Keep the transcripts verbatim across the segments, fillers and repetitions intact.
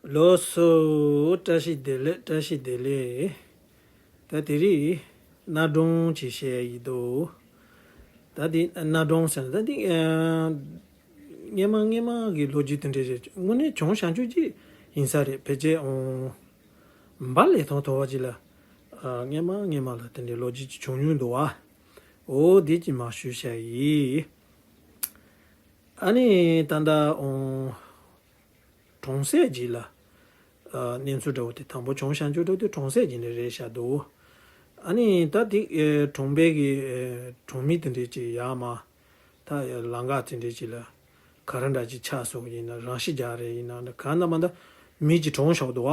ལགས་སོ། བཀྲ་ཤིས་བདེ་ལེགས། བཀྲ་ཤིས་བདེ་ལེགས། ད་དེ་རིང་གནའ་སྒྲུང་ཅིག་བཤད་ཡི་འདུག་ད་དེ་གནའ་སྒྲུང་ཟེར་ན་ད་དེ་ཨ་སྔན་མ་སྔན་མ་གི་ལོ་རྒྱུས་དེ་འདྲ་རེད། དངོས་གནས་བྱུང་བཞག་རྒྱུ་ཅིག་ཡིན་ས་རེད། ཕལ་ཆེར་འོང་འབའ་ལས་ཐོག་ཐོག་བ་ཅིག་ལ་ཨ་སྔན་མ་སྔན་མ་ལ་དེ་འདྲའི་ལོ་རྒྱུས་ཅིག་བྱུང་མྱོང་འདུག་བ། འོ་དེ་ཅིག་མར་ཞུས་བཞག་ཡི། ཨ་ནི་ད་ལྟ་འོང་གྲོང་གསེབ་ཅིག་ལ་ཨ་གནས་ཚུལ་འདྲ་བོ་དེ་དང་པོ་བྱུང་བཞག་རྒྱུ་འདྲ་བོ་དེ་གྲོང་གསེབ་ཅིག་ནས་རེད་བཞག་འདུག་ཨ་ནི་ད་དེ་ཨེ་གྲོང་པའི་གི་ཨེ་གྲོང་མི་དེ་འདྲས་ཅིག་ཡར་མར་ད་ལམ་ཁ་དེ་འདྲས་ཅིག་ལ་ག་རེ་འདྲ་ཅིག་ཆགས་སོང་ཡིན་ན། རང་ཤི་རྒྱག་རེད་ཡིན་ན་གང་ལྟར་མ་ལྟར་མི་ཅིག་གྲོངས་བཞག་འདུག་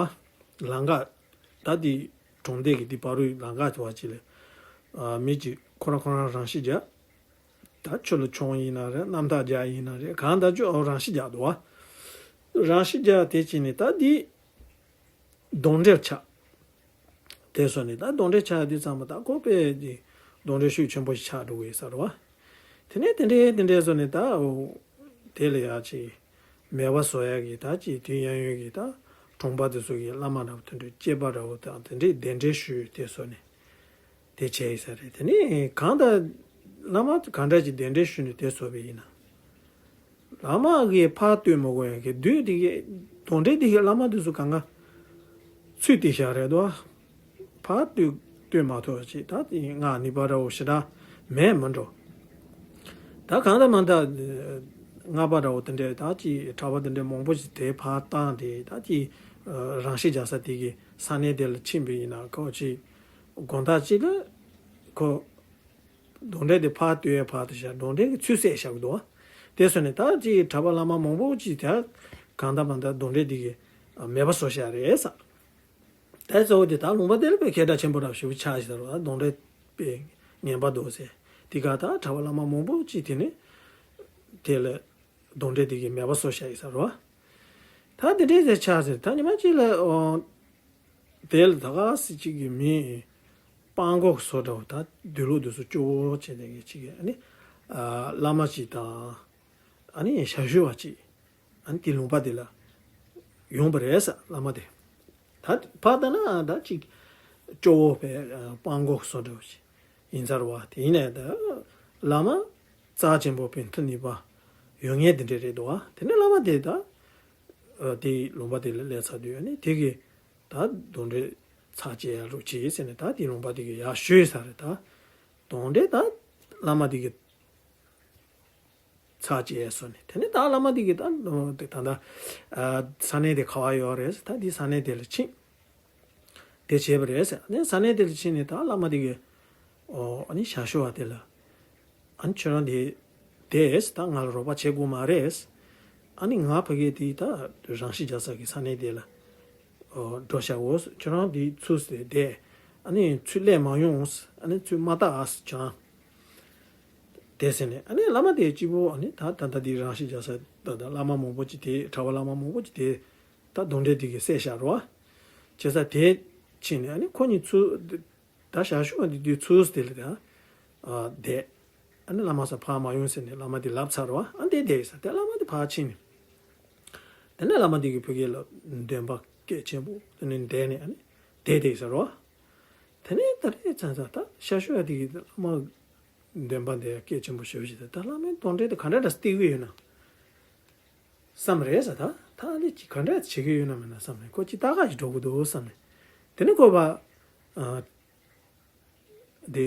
བ། ལམ་ཁ་ད་དེ་གྲོང་སྡེ་གི་དེ་བར་རུའི་ལམ་ཁ་དེ་བ་ཅིག་ལ་ཨ་མི་ཅིག་ཁོ་རང་ཁོ་རང་རང་ཤི་རྒྱག་ད་ཆུ་ལ་མཆོངས་ཡིན་ན་རེད། གནམ་ཐག་རྒྱག་ཡིན་ན་རེད། གང་ལྟར་ཅོ་རང་ཤི་རྒྱག་འདུག་བ། རང་ཤི་རྒྱག་དེ་བྱས་ནས་ད་འདི་གདོན་འདྲེ་ཆགས། དེ་སོང་ནས་ད་གདོན་འདྲེ་ཆགས་དུས་ཙམ་པ་ད་ཁོ་དཔེ་འདི་གདོན་འདྲེ་ཤུགས་ཆེན་པོ་ཞིག་ཆགས་འགྲོ་གི་ཡོད་ས་རེད་བ། དེ་ནས་དེ་འདྲའི་དེ་འདྲའི་སོང་ནས་ད་འོ་དེ་ལ་ཡག་ཅིག་མེད་པ་བཟོ་ཡག་གི་ད་ཅིག་དུས་ཡང་ཡོད་གི་ད་གྲོང་པ་དེ་ཚོ་གི་བླ་མ་འདྲ་བོ་དེ་འདྲའི་སྐྱེས་པ་འདྲ་བོ་དང་དེ་འདྲའི་གདན་འདྲེན་ཞུས། དེ་སོང་ནས། དེ་བྱས་ཡིན་ས་རེད། དེ་ནས་གང་ལྟར་བླ་མ་གང་འདྲ་ཅིག་གདན་འདྲེན་ཞུས་ནས་དེ་བཟོས་པ་ཡིན་ན། བླ་མ་གིས་ཕར་སྟོན་མ་དགོས་ཡ་གི་བདུད་དེ་གི་གདོན་འདྲེ་དེ་གི་བླ་མ་དེ་ཚོ་གང་ག་ཚུད་དེ་བཞག་རེད་དོ། ཕར་སྟོན་སྟོན་མ་ཐུབ་ཅིག་ད་དེ་སྔགས་ནུས་པ་འདྲ་བོ་ཞེ་དྲག་མེད་མི་འགྲོ། ད་གང་ལྟར་མ་ལྟར་སྔགས་པ་འདྲ་བོ་དེ་འདྲས་ད་ཅིག་གྲྭ་པ་དེ་འདྲས་མང་པོ་ཞིག་དེ་ཕར་བཏང་སྟེ་ད་ཅིག་རང་ཤི་རྒྱག་ས་དེ་གི་ས་གནས་དེ་ལ་ཕྱིན་པ་ཡིན་ན་ཁོ་ཅིག་དགོང་དག་ཅིག་ལ་ཁོ་གདོན་འདྲེ་དེ་ཕར་སྟོན་ཡས་ཕར་དུ་བཞག་གདོན་འདྲེ་གི་ཚུད་བསྲེགས་བཞག་གི་འདུག་བ། དེ་སོང་ནས་ད་ཅིག་གྲྭ་པ་བླ་མ་མང་པོ་ཅིག་དེ་གང་ལྟར་མ་ལྟར་གདོན་འདྲེ་དེ་གི་མེད་པ་བཟོ་བཞག་རེད་ས། དེ་གཙོ་བོ་དེ་ད་ལུང་པ་དེ་ལ་དཔེ་སྐད་གྲགས་ཆེན་པོ་རབ་ཞེ་པོ་ཆགས་ཤག་རེད་བ། གདོན་འདྲེ་དཔེ་ངན་པ་འདུག་ཟེར། དེ་ག་ད་གྲྭ་པ་བླ་མ་མང་པོ་ཅིག་དེ་ནས་དེ་ལ་གདོན་འདྲེ་དེ་གི་མེད་པ་བཟོ་བཞག་ཡིན་ས་རེད་བ། ད་དེ་འདྲས་ཟེར་ཆགས་ཟེར། ད་ཉི་མ་གཅིག་ལ་ཨོ། དེ་ལ་ད་ག་སེ་གཅིག་གི་མི་སྤྲང་པོ་བཟོ་འདྲ་བོ་ད་དུག་ལོག་དེ་ཚོ་སྐྱོ་བོ་བྱས་ནས་གཅིག་གི་ཨ་ནི་ཨ་བླ་མ་གཅིག་དང་ཨ་ནི་ཞབས་ཞུ་བ་གཅིག་ཨ་ནི་དེ་ལུང་པ་དེ་ལ་ཡོང་པ་རེད་ས། བླ་མ་དེ་ད་ཕར་ལྟ་ན་ད་གཅིག་སྐྱོ་བོ་བས་སྤྲང་པོ་བཟོ་འདྲ་བོ་ཞིག་ཡིན་ས་རེད་བ། དེ་ཡིན་ནའི་ད་བླ་མ་རྩ་ཆེན་པོ་བས་མཐུ་ནུས་པ་ཡོད་མཁན་དེ་འདྲས་རེད་འདུག་བ། དེ་ནས་བླ་མ་དེ་ད་དེ་ལུང་པ་དེ་ལ་སླེབས་ཚར་དུས་ཨ་ནི་དེ་གི་ད་གདོན་འདྲེ་ཚར་བཅད་ཡ་རུ་བྱེད་ཟེར་ནས་ད་དེ་ལུང་པ་དེ་གི་ཡར་ཞུས་ས་རེད། ད་གདོན་འདྲེ་ད་བླ་མ་དེ་གི་ཚར་བཅད་ཡ་སོང་ནས་དེ་ནས་ད་བླ་མ་དེ་གི་ད་ད་ད་ས་གནས་དེ་ག་བ་ཡོད་རེད་ཟེར། ད་དེ་ས་གནས་དེ་ལ་ཕྱིན། དེ་བྱས་པ་རེད་ཟེར། ཨ་ནི་ས་གནས་དེ་ལ་ཕྱིན་ནས་ད་བླ་མ་དེ་གི་ཨོ་ཨ་ནི་ཞབས་ཞུ་བ་དེ་ལ་ཨ་ནི་ཁྱོད་རང་དེ་དེས་ད་ང་ལ་རོགས་པ་བྱེད་དགོས་མ་རེད། ཨ་ནི་ང་ཕ་གི་དེ་ད་རང་ཤི་རྒྱག་ས་གི་ས་གནས་དེ་ལ་ཨོ་འགྲོ་བཞག་འོ། ཁྱོད་རང་དེ་ཚུར་ཟེར་བསྡད། ཨ་ནི་ཚུར་སླེབས་མ་ཡོང་། ཨ་ནི་ཚུར་མ་བལྟ་ཨ་ཁྱོད་རང་དེ་ཟེར་ནས། ཨ་ནི་བླ་མ་དེ་གཅིག་པོ་ཨ་ནི་ད་ད་ལྟ་དེ་རང་ཤི་རྒྱག་ས་ད་ད་བླ་མ་མང་པོ་ཅིག་དེ་གྲྭ་པ་བླ་མ་མང་པོ་ཅིག་དེ་ད་གདོན་འདྲེ་དེ་གི་བསད་བཞག་རོ། བྱས་ཙང་དེ་ཕྱིན་ནས་ཨ་ནི་ཁོ་གཉིས་ཚུར་ད་ཞབས་ཞུ་བ་འདི་དུས་ཚུར་དེ་ལ་ད་བསྡད། ཨ་ནི་བླ་མ་ས་ཕར་མ་ཡོང་ཟེར་ནས་བླ་མ་དེ་ལབ་ཚར་རོ། ཨ་འདི་བསྡད་ས་དེ་བླ་མ་དེ་ཕར་ཕྱིན་ནས། དེ་ནས་བླ་མ་དེ་གི་ཕ་གི་ལ་འདོན་པ་སྐད་ཆེན་པོ་དེ་ནས་བསྡད་ནས་ཨ་ནི་བསྡད་བསྡད་ས་རོ། དེ་ནས་ད་རེས་ཚ་ཚ་ད་ཞབས་ཞུ་བ་དེ་གི་བླ་མ་འདོན་པ་འདི་སྐད་ཆེན་པོ་ཞུ་བཞིན་ད་ད་བླ་མའི་གདོན་འདྲེ་དེ་ག་འདྲ་འདྲ་སྟེར་གི་ཡོད་ན། བསམ་རེད་ཟེར། ད་ད་ཨ་ནི་ཅིག་ག་འདྲ་བྱེད་ཀྱི་ཡོད་ན་མིན་ན་བསམ་ནས་ཁོ་ཅིག་ལྟ་ག་ཞིག་འགྲོ་གི་འདུག་བསམ་ནས། དེ་ནས་ཁོ་པ་ཨ་དེ་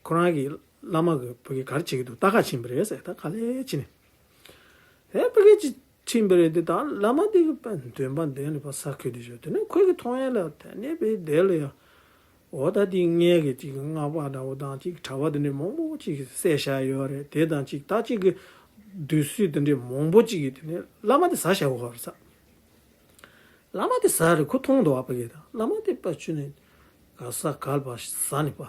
ཁོ་རང་གི་བླ་མ་གི་ཕ་གི་ག་རེ་བྱེད་ཀྱི་འདུག་ལྟ་ག་ཕྱིན་པ་རེད་ཟེར། ད་ག་ལེ་ཕྱིན་ནས་དེ་ཕ་གི་ཅིག་ཕྱིན་པ་རེད། དེ་ད་བླ་མ་དེ་གི་པ་འདོན་པ་འདོན་ནས་པ་ས་ཁུལ་དེ་བཞུགས། དེ་ནས་ཁོ་གི་མཐོང་ཡ་ལ་དེ་ནས་པའི་དེ་ལ་ཡ། འོ་ད་དེ་ངས་གི་ཅིག་སྔགས་པ་འདྲ་བོ་དང་ཅིག་གྲྭ་པ་དེ་འདྲའི་མང་པོ་ཅིག་བསད་བཞག་ཡོད་རེད། དེ་དང་ཅིག་ད་ཅིག་གི་བདུད་རྩི་དེ་འདྲའི་མང་པོ་ཅིག་གི་དེ་ནས་བླ་མ་དེ་ཟ་བཞག་ཡོད་རེད་ས། བླ་མ་དེ་ཟ་རེད། ཁོ་མཐོང་འདུག་ཨ་ཕ་གི་ད་བླ་མ་དེ་པ་ཆུ་ནས་ག་ས་ག་ལ་པ་ཟ་ནས་པ་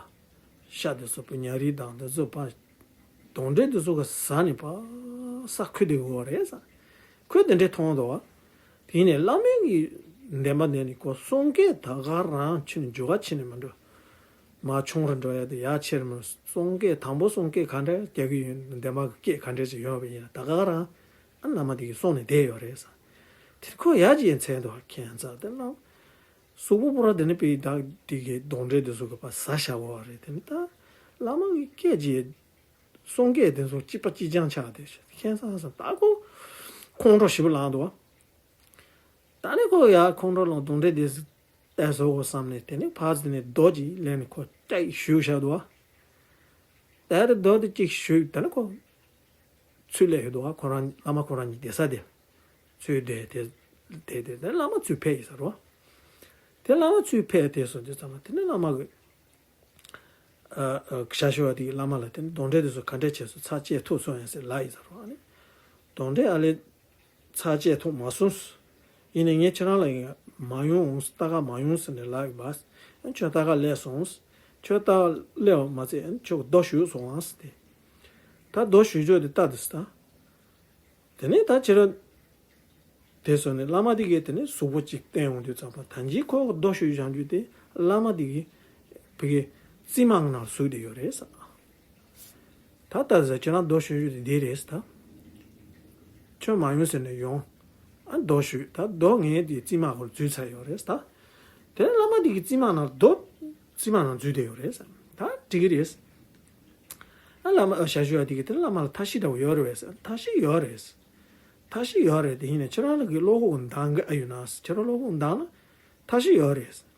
ཤ་དེ་ཚོ་པ་ཉ་རིལ་དང་དེ་ཚོ་པ་གདོན་འདྲེ་དེ་ཚོ་ག་ཟ་ནས་པ་ས་ཁུ་དེ་ཡོད་རེད་ས། ཁོས་དེ་འདྲས་མཐོང་འདུག་བ། དེ་ནས་བླ་མའི་གི་བདེན་པ་ནས་ནི་ཁོ་གསུང་སྐད་ད་ག་རང་ཕྱིན་ནས་འཇུ་ག་ཕྱིན་ནས་མ་འགྲོ། མ་ཆུང་རུ་འགྲོ་ཡ་དེ་ཡ་ཆེར་མ་གསུང་སྐད་དང་པོ་གསུང་སྐད་ག་འདྲ་རྒྱག་གི་ཡོད། བདེན་པ་གི་སྐད་ག་འདྲ་ཞིག་ཡོད་པ་ཡིན་ན་ད་ག་རང་ཨ་བླ་མ་དེ་གི་གསུང་ནས་བསྡད་ཡོད་རེད་ས། དེ་ཁོ་ཡ་ཅིག་ཡིན་ཚད་དུ་ཁྱད་མཚར་དེ་ལ། གཟུགས་པོ་པོ་ར་དེ་ནི་པའི་བདག་དེ་གའི་གདོན་འདྲེ་དེ་ཚོ་གི་པ་ཟ་བྱ་བ་རེད། དེ་ནི་ད་བླ་མ་གི་སྐད་ཅིག་གསུང་སྐད་དེ་ཚོ་གཅིག་པ་གཅིག་རྐྱང་ཆགས་དེ་ཁྱད་མཚར་ས། ད་ཁོ་ཁོང་ཁྲོ་ཞིབ་ལངས་འདུག་ད་ནི་ཁོ་ཡ་ཁོང་ཁྲོ་ལངས་གདོན་འདྲེ་དེ་ལྟ་བཟོ་དགོས་བསམ་ནས། དེ་ནི་ཕར་ཚུར་ནས་རྡོ་ཅིག་ལེན་ནས་ཁོ་ཅིག་གཞུས་བཞག་འདུག་ད་རེ་རྡོ་དེ་གཅིག་གཞུས། ད་ནི་ཁོ་ཚུར་སླེབས་ཡོད་འདུག་ཁོ་རང་བླ་མ་ཁོ་རང་གཉིས་བསྡད་ས་དེ་ཚུར་བསྡད་དེ་བསྡད་དེ་དེ་བླ་མ་ཚུར་ཕེབས་ཡིན་ས་རེད། དེ་བླ་མ་ཚུར་ཕེབས་དེ་སོང་དུས་ཙམ་པ་དེ་ནི་བླ་མ་གི་ཞབས་ཞུ་བ་དེ་གིས་བླ་མ་ལ་དེ་ནི་གདོན་འདྲེ་དེ་ཚོ་ག་འདྲས་བྱས་སོང་ཚར་བཅད་ཐུབ་སོང་ཡང་ཟེར་ལབ་ཡིན་ས་རེད། ཨ་ནི་གདོན་འདྲེ་ཨ་ལས་ཚར་བཅད་ཐུབ་མ་སོང་། ཡིན་ནའི་ངས་ཁྱེད་རང་ལ་ཡིན་མ་ཡོང་ལྟ་ག་མ་ཡོང་ཟེར་ནས་ལབ་ཡོད་པ། ཁྱོད་ལྟ་ག་སླེབས་སོང་། ཁྱོད་ལྟ་ག་སླེབས་པ་མ་ཚད་ཁྱོད་རྡོ་གཞུས་སོང་ཨང་ཟེར་ཏེ། ད་རྡོ་གཞུས་ཕྱོགས་དེ་ལྟ་དུས་ད། དེ་ནས་ད་ཁྱེད་རང་དེ་སོང་ནས་བླ་མ་དེ་གས་དེ་ནས་གཟུགས་པོ་གཅིག་བསྟན་ཡོང་དུས་ཙམ་པ་ད་གིན་ཁོ་རྡོ་གཞུས་བཞག་རྒྱུ་དེ་བླ་མ་དེ་གས་བུ་གའི་རྩིབ་མ་ནང་ཟུག་བསྡད་ཡོད་རེད་ཟེར། ད་ལྟ་ཟེར་ཁྱེད་རང་རྡོ་གཞུས་རྒྱུ་དེ་འདི་རེད་ཟེར་ད། ཁྱོད་མ་ཡོང་ཟེར་ནས་ཡོང་། ཨ་རྡོ་གཞུས་ད་རྡོ་ངས་དེ་རྩིབ་མ་སྒང་འཛུལ་ཚར་ཡོད་རེད་ཟེར་ད། དེ་ནས་བླ་མ་དེ་གས་རྩིབ་མ་ནང་རྡོ་རྩིབ་མ་ནང་འཛུལ་བསྡད་ཡོད་རེད་ཟེར། ད་འགྲིག་གི་རེད་ཟེར། ཨ་བླ་མ་ཨ་ཞབས་ཞུ་བ་དེ་གས་དེ་བླ་མ་ལ་ཐབས་ཤེས་འདྲ་བོ་ཡོད་རེད་པས་ཟེར། ཐབས་ཤེས་ཡོད་རེད། ཐབས་ཤེས་ཡོད་རེད། དེ་ཡིན་ནའི་ཁྱེད་རང་ལ་གི་བློ་ཁོག་འདང་གི་ཨ་ཡོད་ན་ཟེར། ཁྱེད་རང་བློ་ཁོག་འདང་ན་ཐབས་ཤེས་ཡོད་རེད་ཟེར།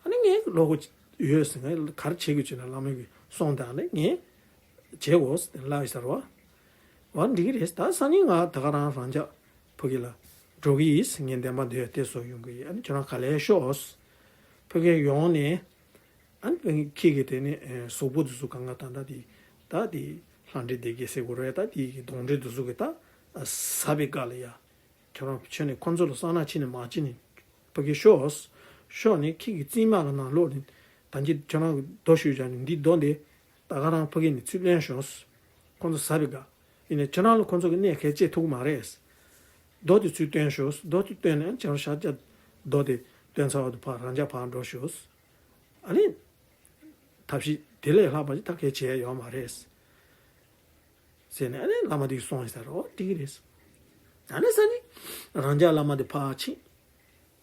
ཨ་ནི་ངའི་བློ་ཁོག་ཡོད་ཟེར། ངས་ག་རེ་བྱེད་དགོས་བྱས་ན་བླ་མ་གིས་གསུངས་དང་ནི་ངས་བྱེད་དགོས་ཟེར་ལབ་ཡོད་ས་རེད་པ། འོ་འགྲིག་གི་རེད། ད་སང་ཉིན་ང་ད་ག་རང་རང་འཇགས་ཕ་གི་ལ་འགྲོ་གི་ཡིན་ཟེར། ངས་འདན་མ་འདི་ལྟས་བཟོ་ཡོང་གི་ཡིན། ཨ་ནི་ཁྱེད་རང་ག་ལེར་ཤོག་ཟེར། ཕ་གི་ཡོང་ནས། ཨ་ནི་ཁྱེད་ཀྱིས་དེ་ནས་གཟུགས་པོ་དེ་ཚོ་གང་ག་ད་ལྟ་དེ་ད་དེ་ལྷ་འདྲེ་སྡེ་བརྒྱད་ཟེར་དགོས་རེད། ད་དེ་གི་གདོན་འདྲེ་དེ་ཚོ་གི་ད་ཟ་བའི་སྐབས་ལ་ཡ། ཁྱོད་རང་ཁྱོད་ནས་ཁོང་ཚོ་ལ་སང་ནངས་ཕྱི་ནས་མ་ཕྱི་ནས་ཕ་གི་ཤོག་ཤོག་ནས་ཁྱེད་ཀྱི་རྩིབ་མ་གི་ནང་ལོགས་ནས་ད་གིན་ཁྱོད་རང་གི་རྡོ་གཞུས་བཞག་ནས་འདི་རྡོ་འདི་ད་ག་རང་ཕ་གི་ནས་ཚུར་ལེན་ཤོག་ཁོང་ཚོ་ཟ་བའི་སྐབས། ཡིན་ནའི་ཁྱོད་རང་ལ་ཁོང་ཚོ་གི་གནོད་སྐྱེལ་བྱེད་ཐུབ་ཀྱི་མ་རེད། རྡོ་དེ་ཚུར་བཏོན་ཤོག་རྡོ་དེ་བཏོན་ནས་ཁྱོད་རང་ཤར་རྒྱག་རྡོ་དེ་བཏོན་ཚར་བ་དུ་ཕར་རང་འཇགས་ཕར་འགྲོ་ཤོག་ཨ་ནི། ཐབས་ཤེས་དེ་ལས་ལྷག་པ་ཞིག་ད་གས་བྱས་ཡོད་མ་རེད། ཟེར་ནས་ཨ་ནི་བླ་མ་དེ་གིས་གསུངས་ཡིན་ས་རེད། འོ་འགྲིག་གི་རེད། ཨ་ནི་ས་ནི། རང་འཇགས་བླ་མ་དེ་ཕར་ཕྱིན།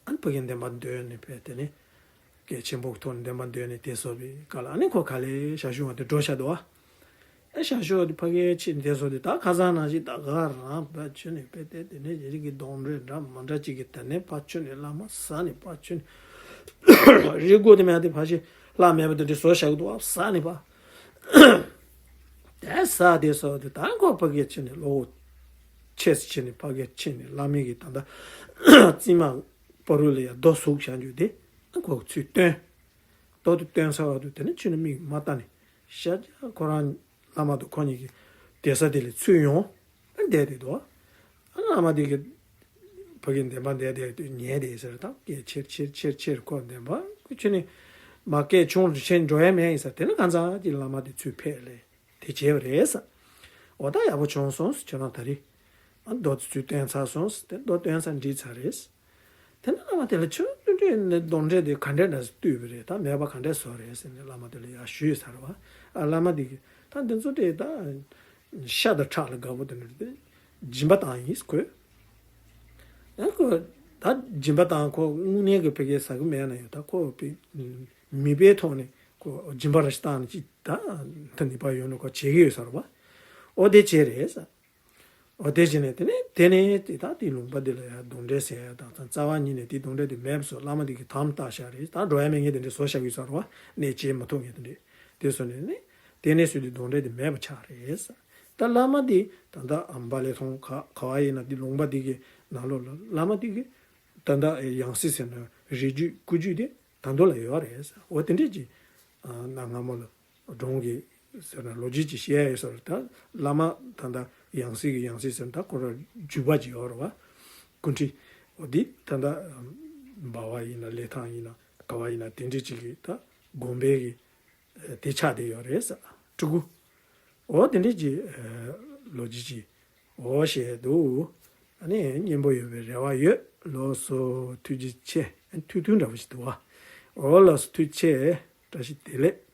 ཨ་ནི་ཕ་གིར་འདན་མ་འདོན་ནས་ཕེབས་དེ་ནས། སྐད་ཆེན་པོ་གི་ཐོག་ནས་འདན་མ་འདོན་ནས་དེ་སོང་བའི་སྐབས་ལ་ཨ་ནི་ཁོ་ག་ལེར་ཞབས་ཞུ་བ་དེ་འགྲོ་བཞག་འདུག་བ། ཨ་ཞབས་ཞུ་བ་དེ་ཕ་གིར་ཕྱིན་དེ་སོང་དུས་ད་ཁ་སང་ནང་བཞིན་ད་ག་རང་ཕར་ཕྱིན་ནས་ཕེབས་དེ་དེ་ནས་རི་གི་གདོན་འདྲེ་འདྲ་མི་འདྲ་ཅིག་གིས་དེ་ནས་ཕར་ཕྱིན་ནས་བླ་མ་ཟ་ནས་ཕར་ཕྱིན་ནས། རི་མགོ་དེ་མ་དེ་ཕར་ཕྱིན་ལྷ་མེད་པ་དེ་འདྲ་བཟོ་བཞག་གི་འདུག་བ། ཟ་ནས་ཕར། དེ་ཟ་དེ་སོང་དུས་ད་ཁོ་ཕ་གིར་ཕྱིན་ནས་བློ་ཁོག་ཆེ་ཙམ་ཕྱིན་ནས་ཕ་གིར་ཕྱིན་ནས་བླ་མའི་གི་ད་ལྟ་རྩིབ་མ་བར་རུ་ལ་ཡ་རྡོ་ཟུག་བཞག་རྒྱུ་དེ་ཁོ་ཚུར་བཏོན། རྡོ་དེ་བཏོན་ཚར་བ་དུས་དེ་ནས་ཕྱི་ནས་མིག་མ་བལྟ་ནས་ཤར་རྒྱག་ཁོ་རང་བླ་མ་དང་ཁོ་གཉིས་ཀྱིས་བསྡད་ས་དེ་ལས་ཚུར་ཡོང་བསྡད་དེ་འདུག་ཨ་བླ་མ་དེ་གིས་ཕ་གིར་འདན་མ་བསྡད་དེ་ཉལ་བསྡད་ཟེར་ད་སྐད་ཆེར་ཆེར་ཆེར་ཆེར་ཁོ་འདན་མ་ཁོ་ཕྱི་ནས་མ་སྐད་ཆུང་རུ་ཕྱིན་འགྲོ་ཡ་མེད་ཡིན་ས། དེ་ནས་གང་ཚ་གི་བླ་མ་དེ་ཚུར་ཕེབས་ལས། དེ་བྱས་པ་རེད་ཟེར། འོ་ད་ཡག་པོ་བྱུང་སོང་ཟེར། ཁྱོད་རང་ད་རེས། ཨ་རྡོ་དེ་ཚུར་བཏོན་ཚར་སོང་ཟེར། དེ་རྡོ་བཏོན་ཚར་འགྲིག་ཚར་རེད་ཟེར། དེ་ནས་བླ་མ་དེ་ལ་ཁྱོད་ཀྱི་འདི་གདོན་འདྲེ་དེ་ག་འདྲས་འདྲ་ཟེར་བཏུལ་བ་རེད། ད་མེད་པ་ག་འདྲས་བཟོས་རེད་ཟེར་ནས་བླ་མ་དེ་ལ་ཡར་ཞུས་ཚར་བ། ཨ་བླ་མ་དེ་གིས་ད་འདི་ཚོ་དེ་ད་ཤ་དང་ཁྲག་ལ་དགའ་པོ་དེ་འདྲ་དེ་སྦྱིན་པ་བཏང་ཡིན་ཟེར་ཁོས། ཨ་ཁོ་ད་སྦྱིན་པ་བཏང་ཁོ་དངོས་གནས་ཀྱི་ཕ་གིར་ཟ་གི་མེད་ན་ཡང་ད་ཁོ་མིད་པའི་ཐོག་ནས་ཁོ་སྦྱིན་པ་ར་ཞིག་བཏང་ནས་ཅིག་ད་ད་ནུས་པ་ཡོད་ན་ཁོ་བྱེད་ཀྱི་ཡོད་ས་རེད་བ། འོ་དེ་བྱས་རེད་ཟེར། འོ་དེ་བྱས་ནས་དེ་ནས་དེ་ནས་དེ་ད་དེ་ལུང་པ་འདི་ལ་ཡ་གདོན་འདྲེ་ཟེར་ཡ་དང་ཙང་རྩ་བ་ཉིད་ནས་དེ་གདོན་འདྲེ་དེ་མེད་པ་བཟོས། བླ་མ་དེ་གིས་དམ་བཏགས་བཞག་རེད། ད་འགྲོ་ཡ་མེད་མཁན་དེ་འདྲས་བཟོས་བཞག་གི་ཡོད་ས་རེད་བ། གནོད་བྱེད་མ་ཐུབ་མཁན་དེ་འདྲས། དེ་བཟོས་ནས་ནི་དེ་ནས་བཟོས་དུས་གདོན་འདྲེ་དེ་མེད་པ་ཆགས་རེད་ཟེར། ད་བླ་མ་དེ་ད་ལྟ་ཨམ་བ་ལེ་ཐོང་ག་ག་བ་ཡིན་ན་དེ་ལུང་པ་དེ་གི་ནང་ལོགས་ལ་བླ་མ་དེ་གི་ད་ལྟ་ཡང་སྲིད་ཟེར་ན་རིགས་རྒྱུད་སྐུ་རྒྱུད་དེ་ད་མདོ་ལ་ཡོད་རེད་ཟེར། འོ་དེ་འདྲས་ཀྱི་གནའ་སྔ་མོ་ལ་སྒྲུང་གི་ཟེར་ན་ལོ་རྒྱུས་ཀྱི་བཤད་ཡ་ཡོད་ས་རེད། ད་བླ་མ་ད་ལྟ་ཡང་སྲིད་ཀྱི་ཡང་སྲིད་ཟེར་ན་ད་ཁོ་རང་རྒྱུད་པ་ཅིག་ཡོད་རེད་བ། སྐུ་ཕྲེང་འོ་དེ་ད་ལྟ་འབའ་བ་ཡིན་ན་ལི་ཐང་ཡིན་ན་ག་བ་ཡིན་ན་དེ་འདྲས་ཅིག་གི་ད་དགོན་པའི་གི་དེ་ཆགས་བསྡད་ཡོད་རེད་ཟེར། སྤྲུལ་སྐུ། འོ་དེ་འདྲས་ཀྱི་ལོ་རྒྱུས་ཀྱི་འོ་བཤད་འདུག་ཨ་ནི་སྙན་པོ་ཡོད་པའི་རེ་བ་ཡོད། ལགས་སོ། ཐུགས་རྗེ་ཆེ། ཐུང་ཐུང་འདྲ་པོ་ཞིག་འདུག་བ། འོ་ལགས་སོ། ཐུགས་རྗེ་ཆེ། བཀྲ་ཤིས་བདེ་ལེགས།